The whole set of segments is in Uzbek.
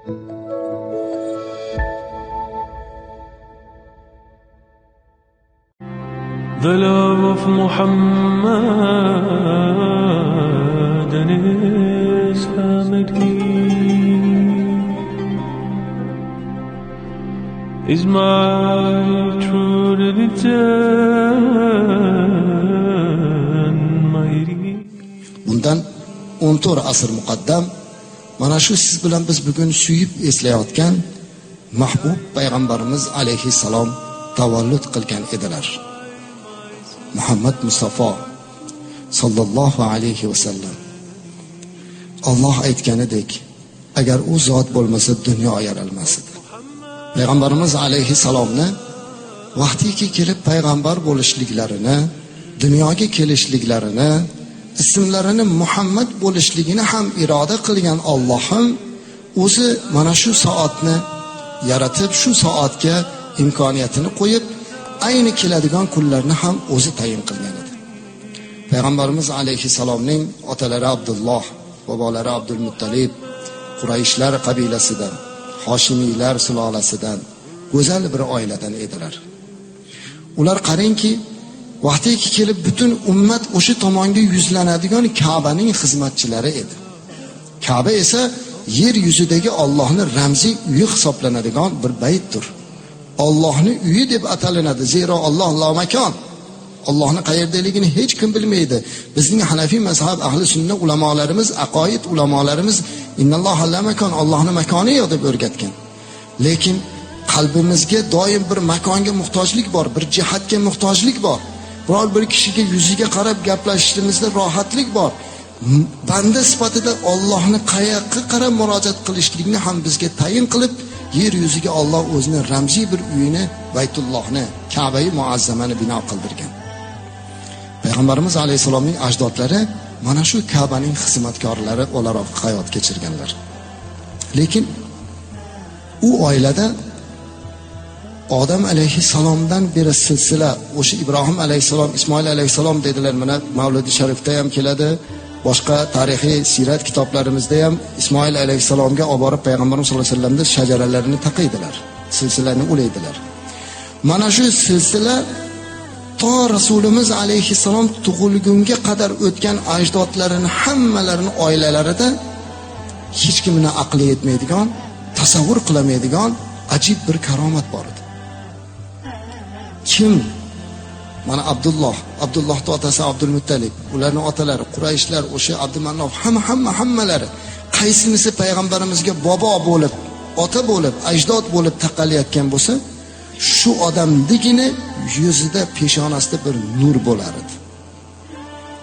The love of Muhammad and his family is my true religion, my Bundan 14 asr muqaddam mana shu siz bilan biz bugun suyib eslayotgan mahbub payg'ambarimiz alayhissalom tavallud qilgan edilar. Muhammad Mustafa sallallohu alayhi vasallam. Alloh aytganidek, agar u zot bo'lmasa dunyo yaralmas edi. Payg'ambarimiz alayhissalomni vaqtiki kelib payg'ambar bo'lishliklarini, dunyoga kelishliklarini, ismlarini Muhammad bo'lishligini ham iroda qilgan Allohim o'zi mana shu soatni yaratib, shu soatga imkoniyatini qo'yib, ayni keladigan kunlarni ham o'zi tayin qilgan edi. Payg'ambarimiz alayhissalomning otalari Abdulloh, bobolari Abdul Muttalib, Qurayshlar qabilasidan, Hoshimiylar sulolasidan, go'zal bir oiladan edilar. Ular qarangki, vaqtiki kelib butun ummat o'sha tomonga yuzlanadigan Ka'baning xizmatchilari edi. Ka'ba esa yer yuzidagi Allohning ramziy uyi hisoblanadigan bir baytdir. Allohning uyi deb atalinadi, zero Alloh lomakon. Allohning qayerdaligini hech kim bilmaydi. Bizning Hanafiy mazhab ahli sunna ulamolarimiz, aqoid ulamolarimiz innalloha lamakon, Allohning makoni yo'q deb o'rgatgan. Lekin qalbimizga doim bir makonga muhtojlik bor, bir jihatga muhtojlik bor. Biror bir kishiga yuziga qarab gaplashishimizda rohatlik bor. Banda sifatida Allohni qayoqqa qarab murojaat qilishlikni ham bizga tayin qilib, yer yuziga Alloh o'zini ramziy bir uyini, Baytullohni, Ka'bai muazzamani bino qildirgan. Payg'ambarimiz alayhissalomning ajdodlari mana shu Ka'baning xizmatkorlari o'laroq hayot kechirganlar. Lekin u oilada Odam alayhissalomdan beri silsila, o'sha Ibrohim alayhissalom, Ismoil alayhissalom dedilar, mana Mavludi Sharifda ham keladi, boshqa tarixiy siyrat kitoblarimizda ham Ismoil alayhissalomga olib borib payg'ambarimiz sollallohu alayhi vasallamning shajaralarini taqiydilar, silsilani ulaydilar. Mana shu silsila to Rasulimiz alayhissalom tug'ilgunga qadar o'tgan ajdodlarini hammalarini oilalarida hech kimning aqli yetmaydigan, tasavvur qilmaydigan ajib bir karomat bor edi. Kim? Mana Abdulloh, Abdullohning otasi Abdul Muttalib, ularning otalari Qurayshlar, o'sha Abdumannof, hammalari qaysinisi payg'ambarimizga bobo bo'lib, ota bo'lib, ajdod bo'lib taqalayotgan bo'lsa, shu odamligini yuzida, peshonasida bir nur bo'lar edi.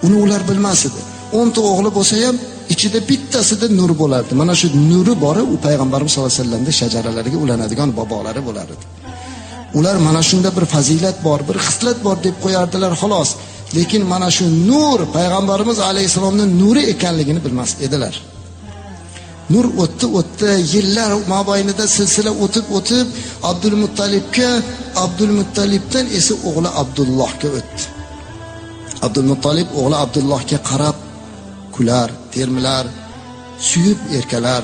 Uni ular bilmas edi. 10 ta o'g'li bo'lsa ham ichida bittasida nur bo'lardi. Mana shu nuri bori u payg'ambarimiz sollallohu alayhi vasallamning shajaralariga ulanadigan bobolari bo'lar edi. Ular mana shunda bir fazilat bor, bir xislat bor deb qo'yardilar xolos. Lekin mana shu nur payg'ambarimiz alayhissalomning nuri ekanligini bilmas edilar. Nur o'tdi, yillar mobaynida silsila o'tib Abdul Muttalibga, Abdul Muttalibdan esa o'g'li Abdullohga o'tdi. Abdul Muttalib o'g'li Abdullohga qarab kular, termilar, suyib erkalar,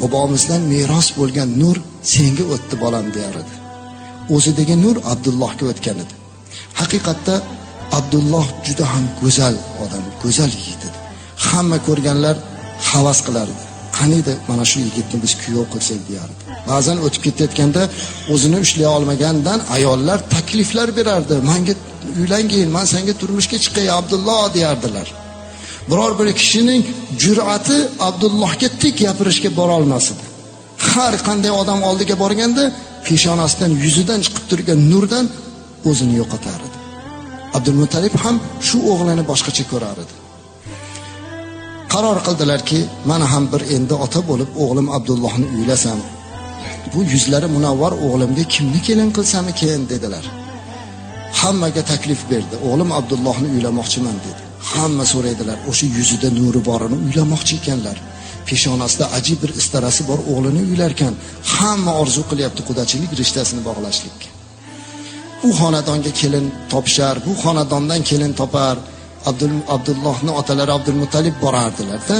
bobomizdan meros bo'lgan nur senga o'tdi bolam deyar edi. O'zidagi nur Abdullohga o'tgan edi. Haqiqatda Abdulloh juda ham go'zal odam, go'zal yigit edi. Hamma ko'rganlar havas qilardi. Qaniydi mana shu yigitni biz kuyov qilsak deyardi. Ba'zan o'tib ketayotganda o'zini ushlay olmagandan ayollar takliflar berardi. Menga uylangin, men senga turmushga chiqay Abdulloh deyardilar. Biror bir kishining jur'ati Abdullohga tik gapirishga bora olmas edi. Har qanday odam oldiga borganda peshonasidan, yuzidan chiqib turgan nurdan o'zini yo'qotar edi. Abdul Muttalib ham shu o'g'lini boshqacha ko'rar edi. Qaror qildilarki, mana ham bir endi ota bo'lib o'g'lim Abdullohni uylasam, bu yuzlari munavvar o'g'limga kimni kelin qilsam ekan dedilar. Hammaga taklif berdi. O'g'lim Abdullohni uylamoqchiman dedi. Hamma so'raydilar, o'sha yuzida nuri borini uylamoqchi ekanlar. Peshonasida ajib bir istarasi bor o'g'lini uylarkan, hamma orzu qilyapti qudachilik rishtasini bog'lashlikka. U xonadonga kelin topishar, bu xonadondan kelin topar. Abdullohning otalari Abdul Muttalib borardilar-da.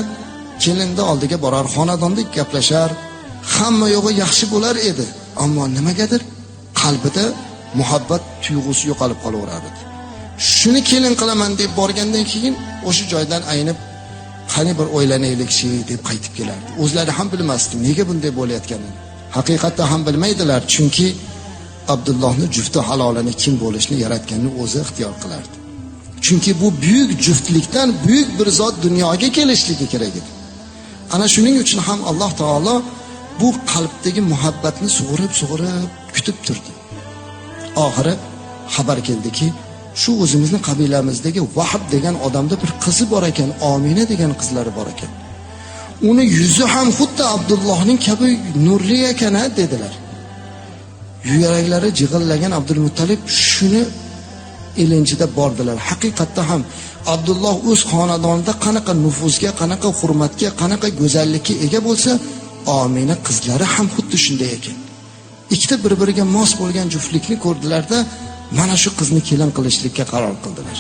Kelinni oldiga borar, xonadonda gaplashar. Hamma yo'g'i yaxshi bo'lar edi, ammo nimagadir qalbida muhabbat tuyg'usi yo'qolib qolaverar edi. Shuni kelin qilaman deb borgandan keyin o'sha joydan aynib, qani bir o'ylanaylikchi deb qaytib kelardi. O'zlari ham bilmasdi nega bunday bo'layotganini. Haqiqatda ham bilmaydilar, chunki Abdullohni jufti halolini kim bo'lishini yaratganni o'zi ixtiyor qilardi. Chunki bu buyuk juftlikdan buyuk bir zot dunyoga kelishligi kerak edi. Ana shuning uchun ham Alloh taolo bu qalbdagi muhabbatni sug'urib-sug'urib kutib turdi. Oxiri xabar keldiki, shu o'zimizni qabilamizdagi Vahb degan odamda bir qizi bor ekan, Omina degan qizlari bor ekan. Uni yuzi ham xuddi Abdullohning kabi nurli ekan dedilar. Yuraklari jig'illagan Abdulmuttalib shuni ilinjida bordilar. Haqiqatda ham Abdulloh o'z xonadonida qanaqa nufuzga, qanaqa hurmatga, qanaqa go'zallikka ega bo'lsa, Omina qizlari ham xuddi shunday ekan. Ikkita bir-biriga mos bo'lgan juftlikni ko'rdilarda, mana shu qizni kelin qilishlikka qaror qildilar.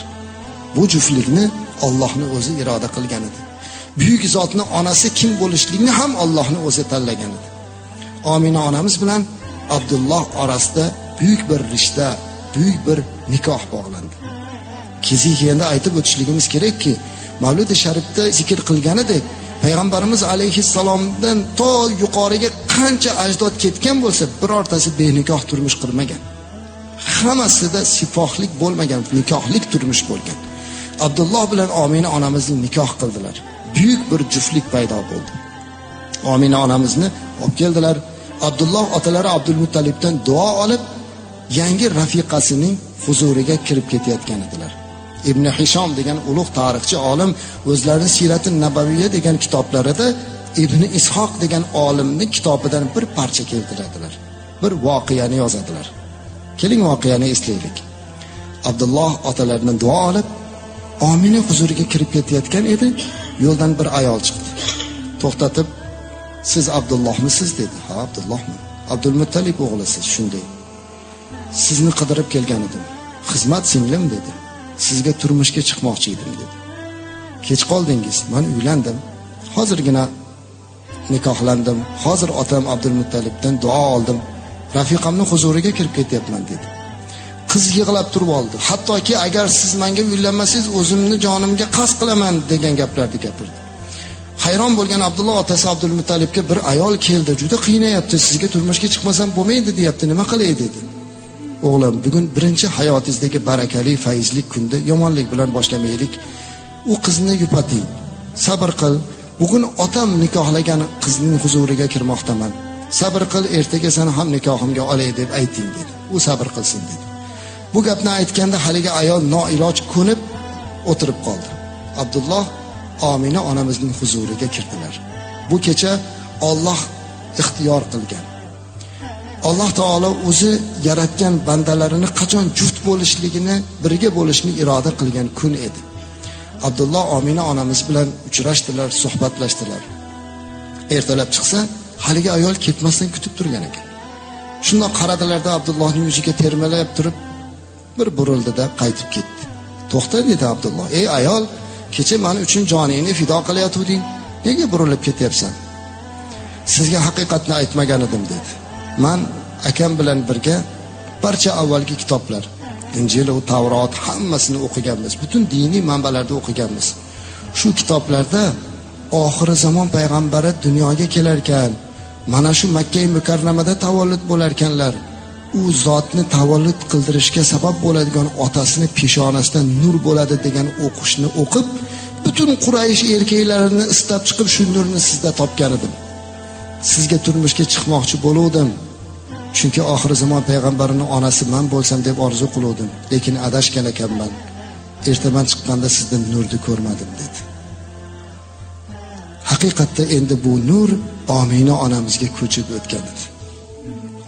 Bu juftlikni Allohning o'zi iroda qilgan edi. Buyuk zotni onasi kim bo'lishligini ham Allohning o'zi tanlagan edi. Omina onamiz bilan Abdulloh orasida buyuk bir rishta, buyuk bir nikoh bog'landi. Kezikenda aytib o'tishligimiz kerakki, Mavludi Sharifda zikr qilganidek, Payg'ambarimiz alayhissalomdan to yuqoriga qancha ajdod ketgan bo'lsa, birortasi benikoh turmush qurmagan. Hammasida sifohlik bo'lmagan, nikohlik turmush bo'lgan. Abdulloh bilan Omina onamizni nikoh qildilar. Buyuk bir juftlik paydo bo'ldi. Omina onamizni olib keldilar. Abdulloh otalari Abdulmuttalibdan duo olib, yangi rafiqasining huzuriga kirib ketayotgan edilar. Ibn Hishom degan ulug' tarixchi olim o'zlarining Sirat-i Nabaviyya degan kitoblarida Ibn Ishoq degan olimning kitobidan bir parcha keltiradilar. Bir voqeani yozadilar. Keling voqeani eslaylik. Abdulloh otalaridan duo olib, Omina huzuriga kirib ketayotgan edi. Yo'ldan bir ayol chiqdi. To'xtatib, "Siz Abdullohmisiz?" dedi. "Ha, Abdullohman." "Abdulmuttalib o'g'lisiz?" "Shunday." "Sizni qidirib kelgan edim." "Xizmat singlim" dedi. "Sizga turmushga chiqmoqchi edim" dedi. "Kech qoldingiz, men uylandim. Hozirgina nikohlandim. Hozir otam Abdulmuttalibdan duo oldim. Rafiqamning huzuriga kirib ketyapman" dedi. Qiz yig'lab turib oldi. Hattoki agar siz menga uylanmasangiz, o'zimni jonimga qasd qilaman degan gaplarni gapirdi. Hayron bo'lgan Abdulloh otasi Abdulmuttalibga bir ayol keldi, juda qiynayapti, sizga turmushga chiqmasam bo'lmaydi deyapti, nima qilay dedi. O'g'lim, bugun birinchi hayotingizdagi barakali, fayzli kunda yomonlik bilan boshlamaylik. U qizni yupating. Sabr qil. Bugun otam nikohlagan qizning huzuriga kirmoqdaman. Sabr qil, ertaga seni ham nikohimga olay deb ayting dedi. U sabr qilsin dedi. Bu gapni aytganda haligi ayol noiloj ko'nib o'tirib qoldi. Abdulloh Omina onamizning huzuriga kirdilar. Bu kecha Alloh ixtiyor qilgan. Alloh taolo o'zi yaratgan bandalarini qachon juft bo'lishligini, birga bo'lishni iroda qilgan kun edi. Abdulloh Omina onamiz bilan uchrashdilar, suhbatlashdilar. Ertalab chiqsa, haligi ayol ketmasdan kutib turgan ekan. Shundoq qaradilarda Abdullohning yuziga termalab turib, bir burildida qaytib ketdi. "To'xta" dedi Abdulloh. "Ey ayol, kecha men uchun joningni fido qilayotganding, nega burilib ketyapsan?" "Sizga haqiqatni aytmagan edim" dedi. "Men akam bilan birga barcha avvalgi kitoblar, Injil va Tavrot hammasini o'qiganmiz. Butun diniy manbalarda o'qiganmiz. Shu kitoblarda oxiri zamon payg'ambari dunyoga kelar ekan, mana shu Makka mukarramada tavallud bo'lar ekanlar. U zotni tavallud qildirishga sabab bo'ladigan otasini peshonasidan nur bo'ladi degan o'qishni o'qib, butun Quraysh erkaklarini istab chiqib shu nurni sizda topgan edim. Sizga turmushga chiqmoqchi bo'luvdim. Chunki oxir zamon payg'ambarining onasi men bo'lsam deb orzu qiluvdim, lekin adashgan ekanman. Ertaman chiqqanda sizdan nurni ko'rmadim" dedi. Haqiqatda endi bu nur Omina onamizga ko'chib o'tgan edi.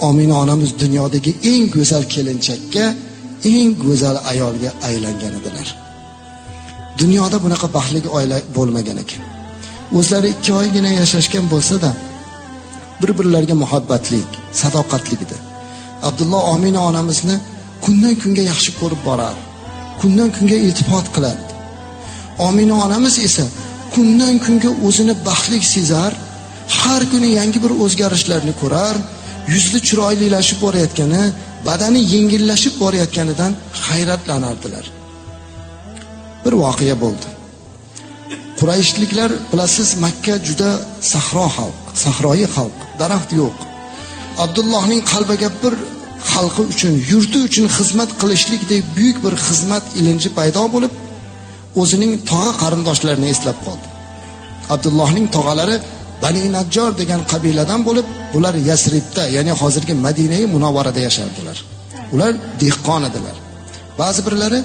Omina onamiz dunyodagi eng go'zal kelinchakka, eng go'zal ayolga aylangan edilar. Dunyoda bunaqa baxtli oila bo'lmagan ekan. O'zlari 2 oygina yashashgan bo'lsa-da, bir-birlariga muhabbatlik, sadoqatlik edi. Abdulloh Omina onamizni kundan kunga yaxshi ko'rib borar, kundan kunga iltifot qilardi. Omina onamiz esa kundan kunga o'zini baxtli sezar, Har kuni yangi bir o'zgarishlarni ko'rar, yuzi chiroylilashib borayotgani, badani yengillashib borayotganidan hayratlanardilar. Bir voqea bo'ldi. Qurayshliklar, bilasiz, Makka juda sahro xalq, sahroyi xalq, daraxt yo'q. Abdullohning qalbiga bir xalqi uchun, yurti uchun xizmat qilishlikdek buyuk bir xizmat ilinji paydo bo'lib, o'zining tog'a qarindoshlarini eslab qoldi. Abdullohning tog'alari Bani Najjor degan qabiladan bo'lib, bular Yasribda, ya'ni hozirgi Madinai Munavvarada yashardilar. Ular dehqon edilar. Ba'zi birlari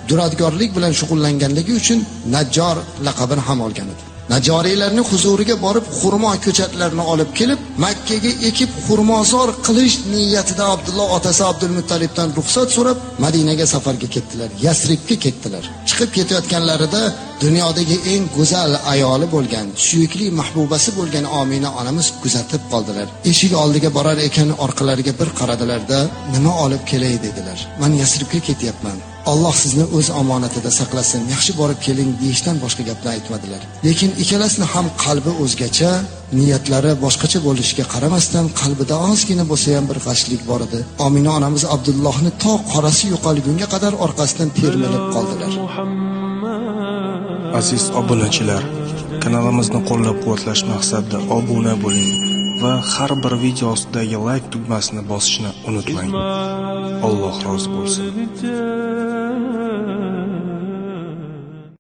duradgorlik bilan shug'ullanganligi uchun Najjor laqabini ham olgan edi. Najoriylarning huzuriga borib xurmo ko'chatlarini olib kelib, Makkaga ekib xurmozor qilish niyatida Abdulloh otasi Abdul Muttalibdan ruxsat so'rab Madinaga safarga ketdilar, Yasribga ketdilar. Chiqib ketayotganlarida dunyodagi eng go'zal ayoli bo'lgan, suyukli mahbubasi bo'lgan Omina onamiz kuzatib qoldilar. Eshik oldiga borar ekan orqalariga bir qaradilarda, nima olib kelay dedilar. Men Yasribga ketyapman. Alloh sizni o'z omonatida saqlasin, yaxshi borib keling deyishdan boshqa gapni aytmadilar. Lekin ikkalasini ham qalbi o'zgacha, niyatlari boshqacha bo'lishiga qaramasdan qalbida ozgina bo'lsa ham bir g'ashlik bor edi. Omina onamiz Abdullohni to qorasi yo'qolgunga qadar orqasidan termilib qoldilar. Aziz obunachilar, kanalimizni qo'llab-quvvatlash maqsadida obuna bo'ling va har bir video ostidagi like tugmasini bosishni unutmang. Alloh rozi bo'lsin.